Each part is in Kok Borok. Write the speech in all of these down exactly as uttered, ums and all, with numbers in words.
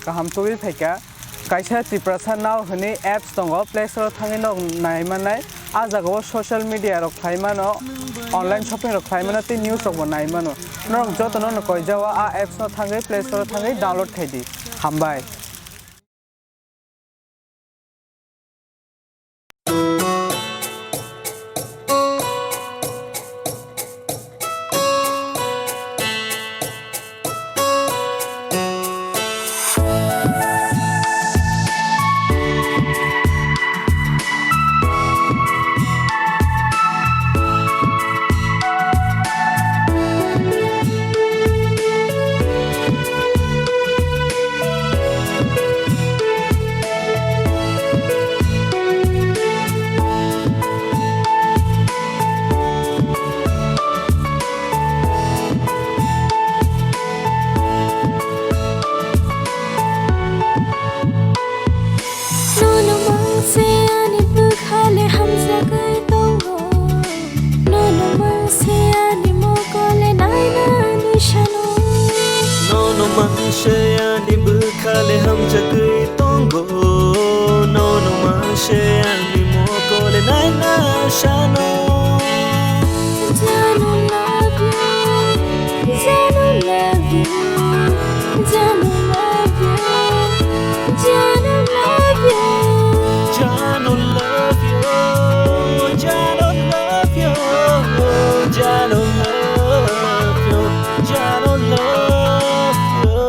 Kaham tubui phaikha. Kaisa Tiprasa Now hwnwi apps tongo, Play Store o thangwi nok nai mannai. A jagao social media rok khlai mano, online shopping rok khlai mano, tei news rok bo nai mano. Norok jotono no koijao a apps no thangwi Play Store o thangwi download khai di. Hambai. Nono mangse ani bwkhale hamjagwi tongo. Nono mangse ani mokole nainani sano. Nono mangse ani bwkhale hamjagwi tongo. Nono mangse ani mokole naina sano. Janu love you, Janu love you, Janu love you, Janu love you. Janu love you, Janu love you, Janu love you, Janu love you.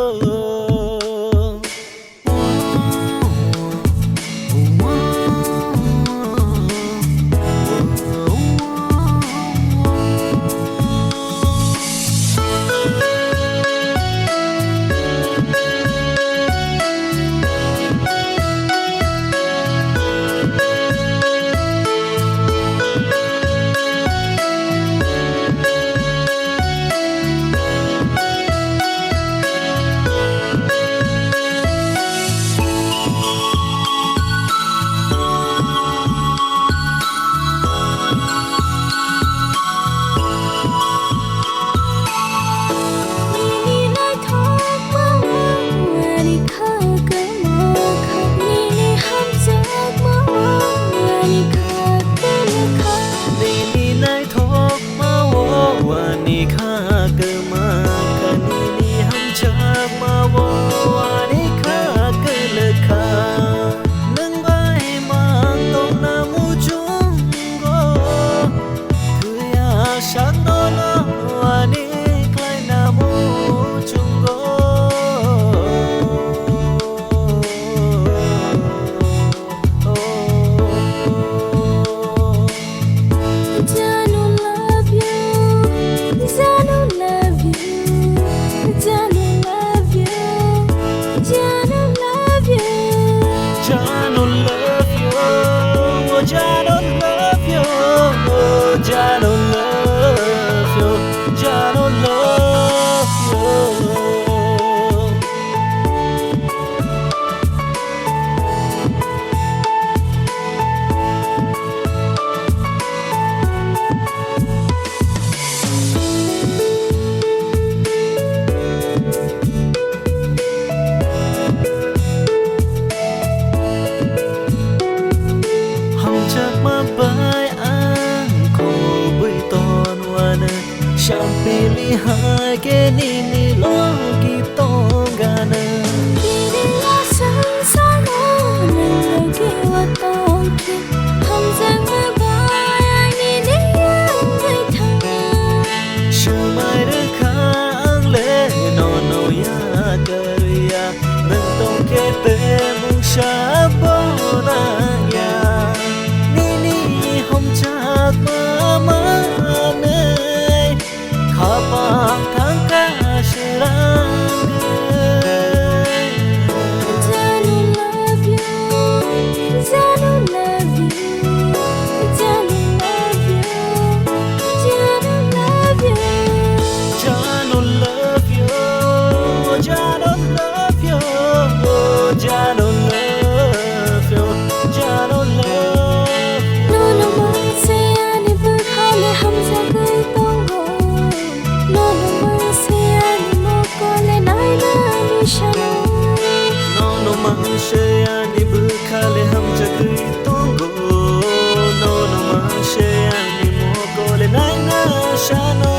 Nini naithok ma o ani kha kwma kha, nini hamjakma o ani kha kwlwkha. Nwng bai mang tongna muchungo, thwiya sakno no ani khlaina muchungo. Janu love you, Janu love you, Janu love you, Janu love you. Janu love you, Janu love you, Janu love you, Janu love you. Hamjakma bai ang kubui tonwano. Sampili hai khe nini logi tongano. Kiriya sangsaro nwng logi o tongkhe, hamjakma bai ang nini wngwi thangno. Swmai rwkha ang le nono yakarwi ya, nwng tongkhe tei mungsa bo nangya. Nini hamjakma manwi Khapang thangkha swrangwi. Janu love you, Janu love you, Janu love you, Janu love you. Janu love you, Janu love you, Janu love you, Janu love you. Nono mangse ani bwkhale hamjagwi tongo. Nono mangse ani mokole nainani sano. Se ani bwkhale hamjagwi tongo, nono ma se ani mokole naina sano.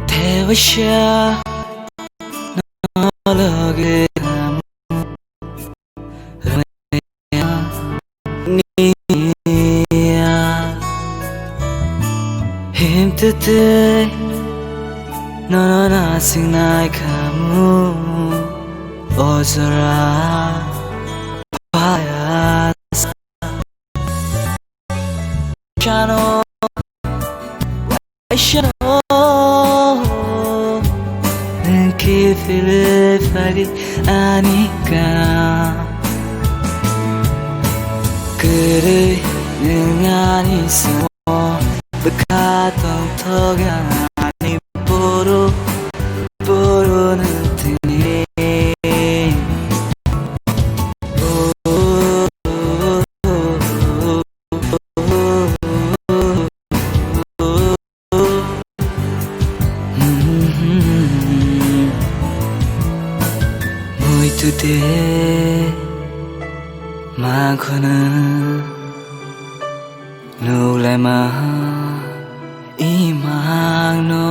Tewaisa no loge kamu rwngya niya. Himtete nono nasingnai kamu ojora payasa. Shano, shano, nwng khe philwi phadi ani kana. Kwrwi nwng ani samo bwkha tongthok ani boro, boro nwng tini. Muitu de mangkhona nuklaima imangno.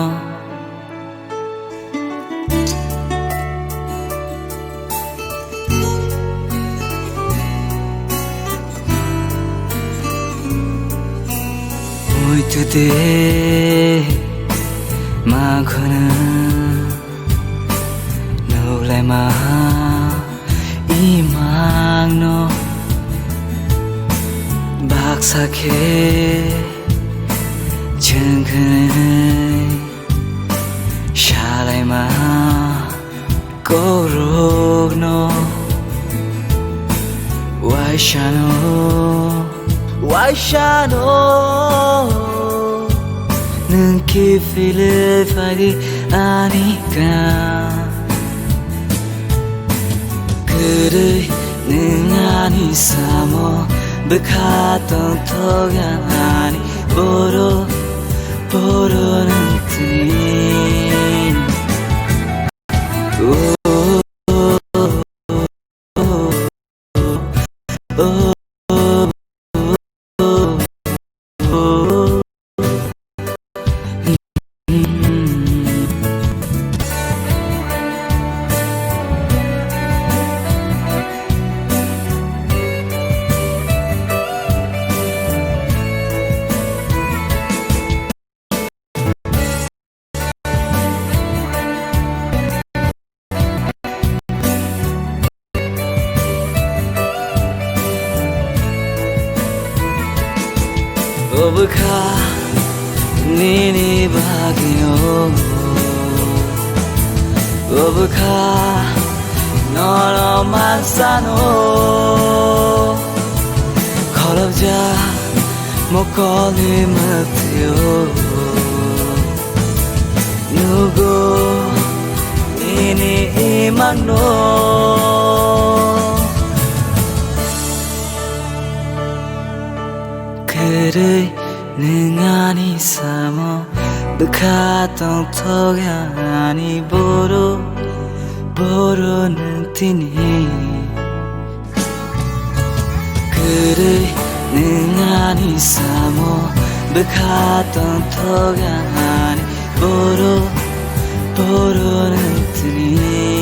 Muitu de mangkhona nuklaima imangno baksa khe chwng khwnwi salaima kokrokno. Waisano, waisano, nwng khe philwi phadi ani kana. Kwrwi nwng ani samo bwkha tongthok ani boro, boro nwng tini. O bwkha nini bagwino, o bwkha nono mansano. Kholopjak mokolni mwktwio nugo nini imangno. Kwrwi nwng ani samo bwkha tongthok ani boro, boro nwng tini. Kwrwi Nwng ani samo bwkha tongthok ani poro, poro nwng tini.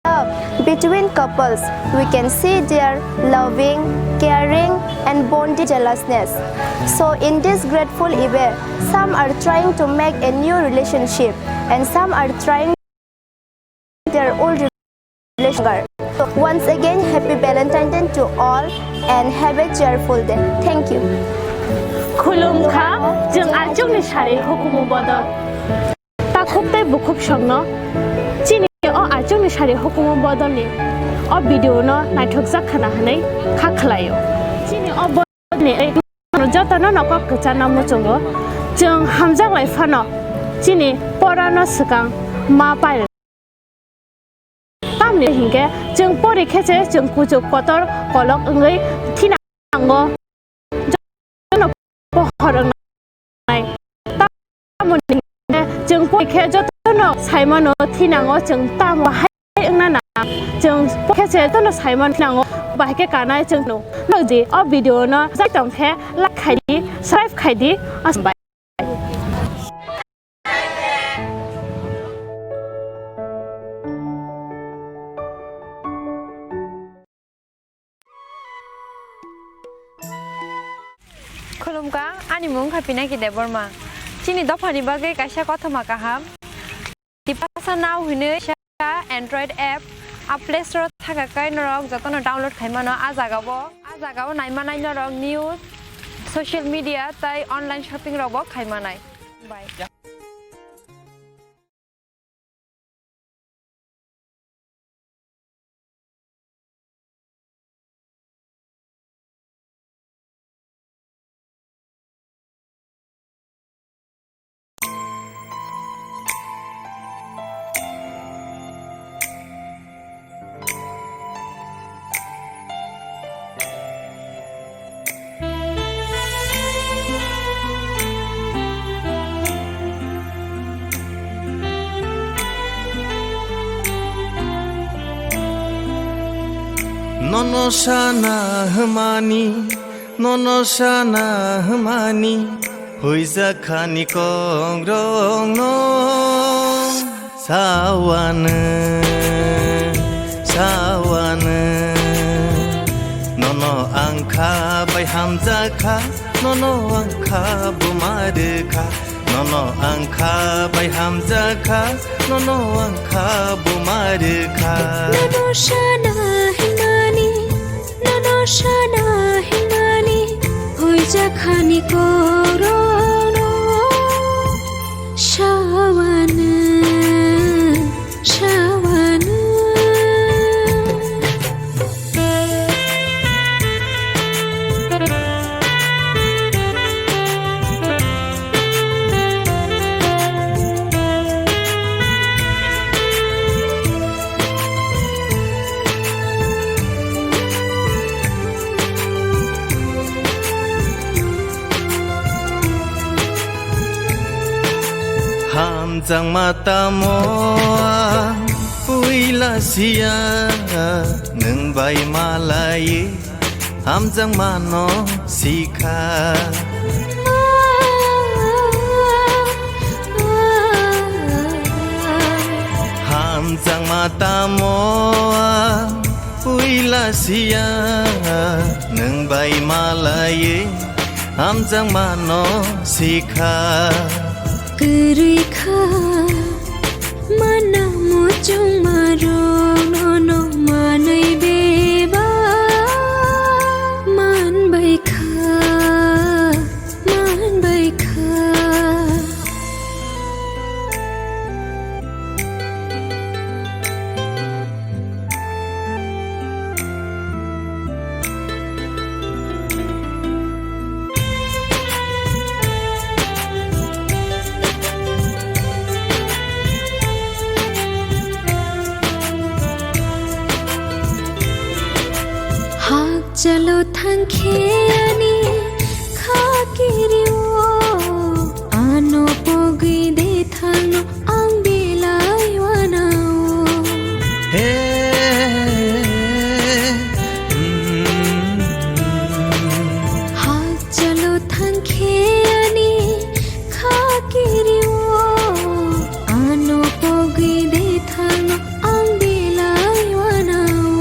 Love between couples, we can see their loving, caring, and bonding jealousness. So, in this grateful event, some are trying to make a new relationship, and some are trying their old relationship. So, once again, happy Valentine Day to all and have a cheerful day. Thank you. Khulumkha, chwng achukni sari hukumu bodol. Takhuk tei bukhuk songno chini o achukni sari hukumu bodolni o video no naithokjak khna hwnwi kha khlaio. Chini o bodolni jotono no kok kwcharno muchungo. Chwng hamjak lai phano chini porano swkang ma pai. Tamni hinkhe chwng pori khe se chwng kuchuk kotor kolok wngwi thinango. Jotono pohor wngnai. Tamoni hinkhe chwng pori khe jotono saimano thinango chwng tamo hai wngna nang. Chwng pori khe se jotono saimano thinango bahai khe kanai chwng no. Nokji o video no jai tong khe like khai di, subscribe khai di. Aswk bai. Khulumkha, ani mung kha Pinaki Debbarma. Chini dophani bagwi kaisa kothoma kaham. Tipasa Now hwnwi kaisa Android app, a Play Store o thaka kai norok jotono download khai mano. A jagao, a jagao nai manai norok news, social media tei online shopping rokbo khai manai. Bye. Nono sana hwmani, nono sana hwmani. Huijakhani kongrokno sawanw, sawanw. Nono ang kha bai hamjakha, nono ang kha buma rwkha. Nono ang kha bai hamjakha, nono ang kha buma rwkha. Nono sana himani, nono sana himani, huijakhani korokno sawanw, sawanw. Hamjakma tamo ang puila siya, nwng bai malai hamjakmano sikha. Hamjakma tamo ang puila siya, nwng bai malai hamjakmano sikha. Kwrwi kha mana muchungmarok nono manwi beba manbai kha, manbai kha. Hakchalo thangkhe ani kha kirio, ano pogwi de thangno ang belai wanao. He, mm. Hakchalo thangkhe ani kha kirio, ano pogwi de thangno ang belai wanao.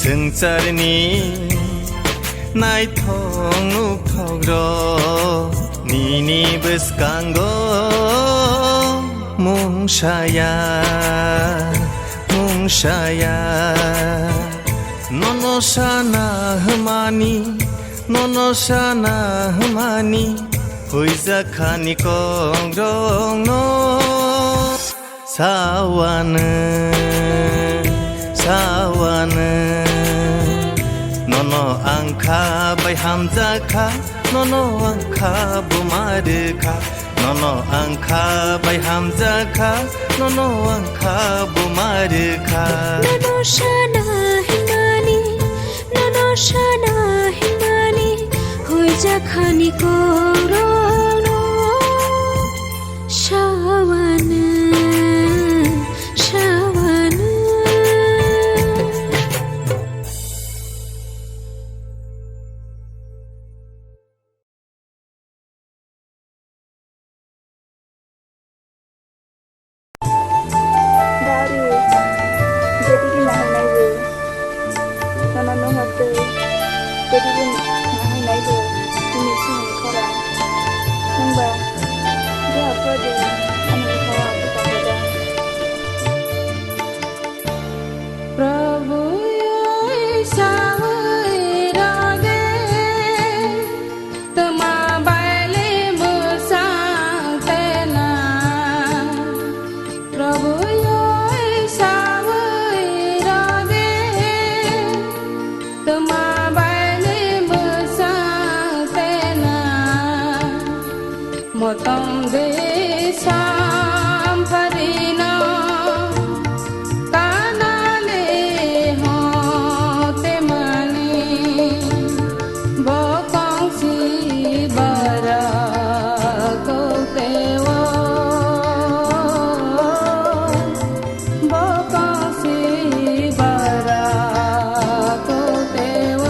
Swngcharni naithok nukthok rok nini bwskango mungsaya, mungsaya. Nono sana hwnmani, nono sana hwnmani, huijakhani kongrokno. Sawanw, sawanw, nono ang kha bai hamjakha, nono ang kha buma rwkha, nono ang kha bai hamjakha, nono ang kha buma rwkha. Nono sana hwnmani, nono sana hwnmani, huijakhani korokno. Sawanw, sawanw. Dari, jadi di mana nai? Nono nung hotoi, jadi di nahai nai bo, bini sini khorang. Nungba, dia apa dia, ani khawa apa kata. Prabhu yoi sawi rode, tma baile musang tena. Prabhu yoi sawi rode, tma baile musang tena. Motom de samparino kanale hote mani. Bokong si bara kote o, bokong si bara kote o.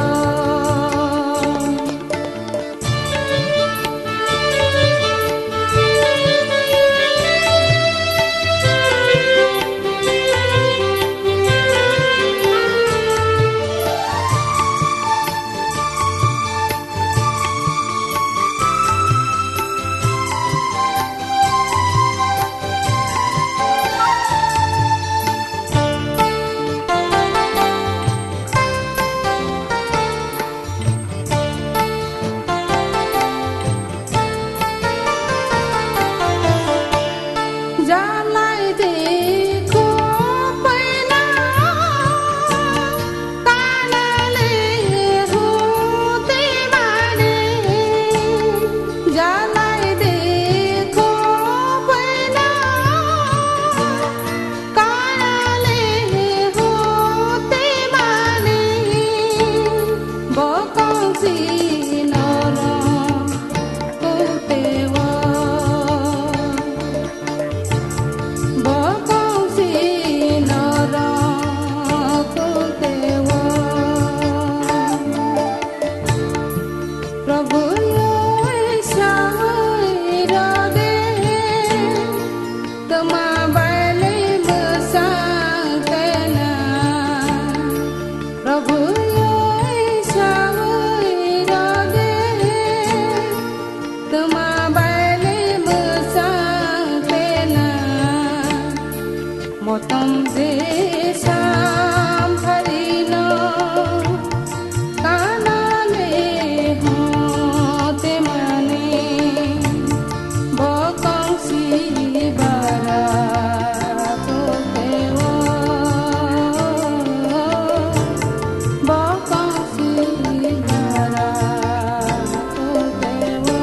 Tma bailai mwsang tena, Prabhu yoi sawi rode. Tma bailai mwsang tena, motom je samphari no. Kanale ho temani bokong si bara to teo, bokong si bara to teo.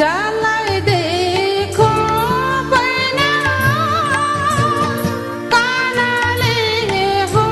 Jalai de kho paina, kana le ho.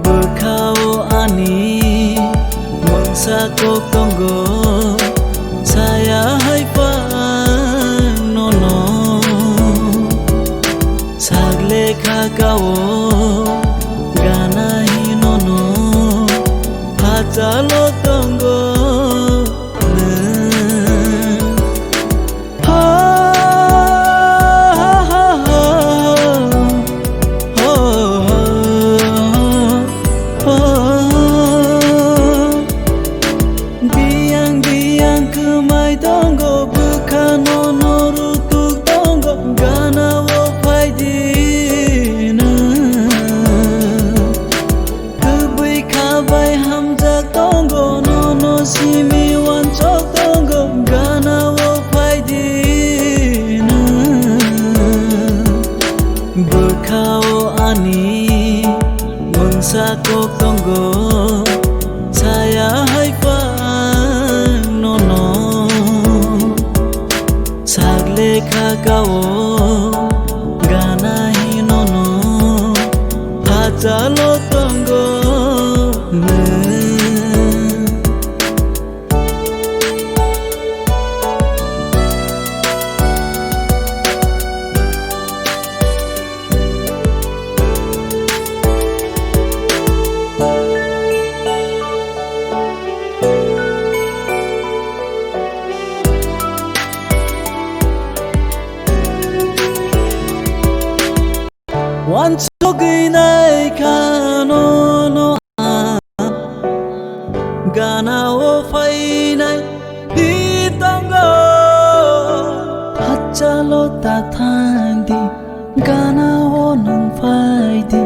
Bwkhao ani mungsa kok tongo, saya hai pha nono. Sak lekha kao gana hinono, hachalo tongo nwng. Ha, ha, ha, ha. Ho, ho, ho. Biyang biyang kwmai tongo, bwkhano no rutuk tongo, gana o phaidi nwng. Kwbwi kha bai hamjak tongo, nono simi wansok tongo, gana o phaidi nwng. Bwkhao ani mungsa kok tongo, saya hai pha nono. Sak lekha kao gana hinono, hachalo tongo nwng. Wansugwi nai kha nono ang, gana o phainai di tongo. Hachalo ta thang di, gana o nwng phai di.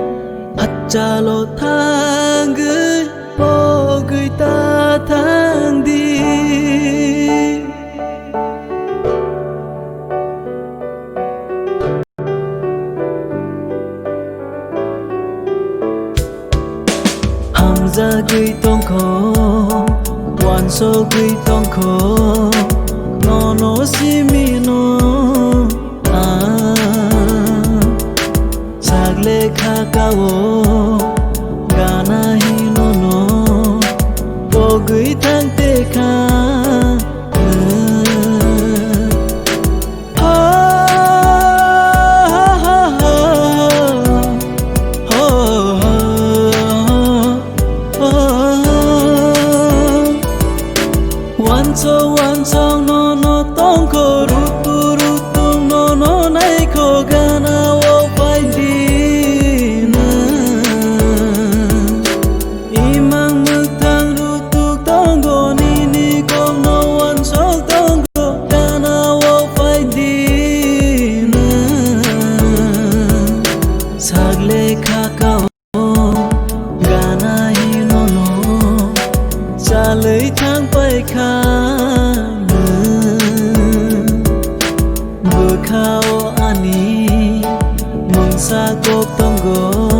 Hachalo thangwi pogwi ta thang di. Hamjagwi tongkho, wansogwi tongkho, nono simino ang. Sak lekha kao gana hinono pogwi thang tekha nwng. Ha, ha, ha, ha. Ho, ho, ho, ho. Wansok, wansok nono tongkho Khao ani mungsa kok tongo.